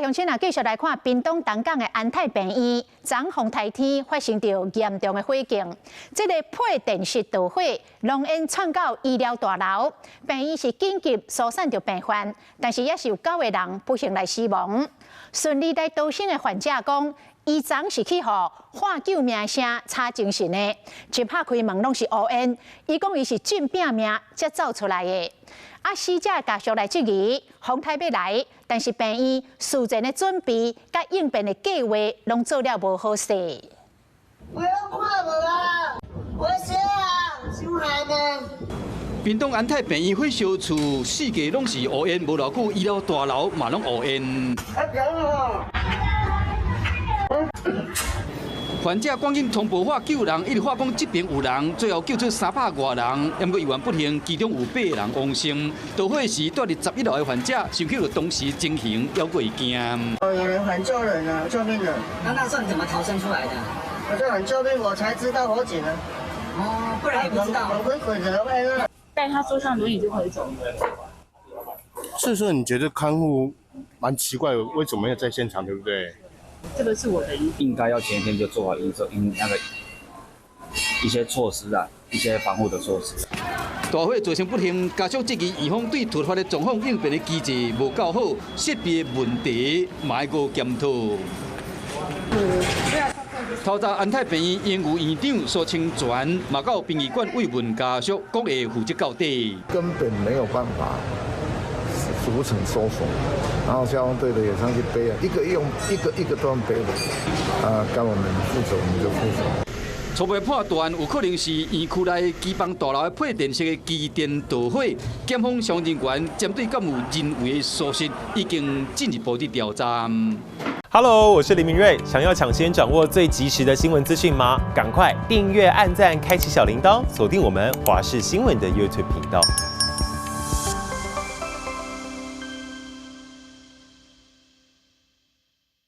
鄉親啊，繼續來看屏東東港的安泰病院，昨風台天發生著嚴重的火警，這个配電室著火，濃煙竄到醫療大樓，病院是緊急疏散著病患，但是也是有九个人不幸來死亡。順利來逃生的患者講，伊昨是去予喊救命聲吵精神的，一拍開門攏是烏煙，伊講伊是盡拚命才走出來的。啊！死者家屬來質疑，風颱欲來，但是病院事前的準備佮應變的計劃攏做了無好勢。我攏看無啊，我死啊，傷害呢。屏東安泰病院火燒厝，四界攏是烏煙，無偌久醫療大樓嘛攏烏煙。啊！患者趕緊通報喊救人，一直喊講這邊有人，最後救出300外人，毋過猶原不幸，其中有八個人往生。著火時，蹛佇11樓的患者想起著當時情形，猶閣會驚。有人喊救人啊！救命啊！那那時候你怎麼逃生出來的？我就喊救命，我才知道火警啊。哦，不然也不知道。我鬼鬼。帶他坐上輪椅就可以走了。所以說，你覺得看護蠻奇怪，為什麼要在現場，對不對？這個是我的應該要前一天就做好應應那個一些措施啊，一些防護的措施。大火造成不幸，家屬質疑院方對突發的狀況應變的機制無夠好，設備的問題嘛愛閣檢討。頭早安泰病院榮譽院長蘇清泉嘛到殯儀館慰問家屬，講會負責到底。根本沒有辦法逐層搜索，然後消防隊的也上去背啊，一個用一個一個都背的，啊，該我們負責我們就負責。初步判斷有可能是院區內機房大樓的配電室的機電著火，檢方相關人員針對敢有人為的疏失，已經進一步的調查。 Hello，我是林明瑞，想要搶先掌握最及時的新聞資訊嗎？趕快訂閱、按讚、開啟小鈴鐺，鎖定我們華視新聞的 YouTube 頻道。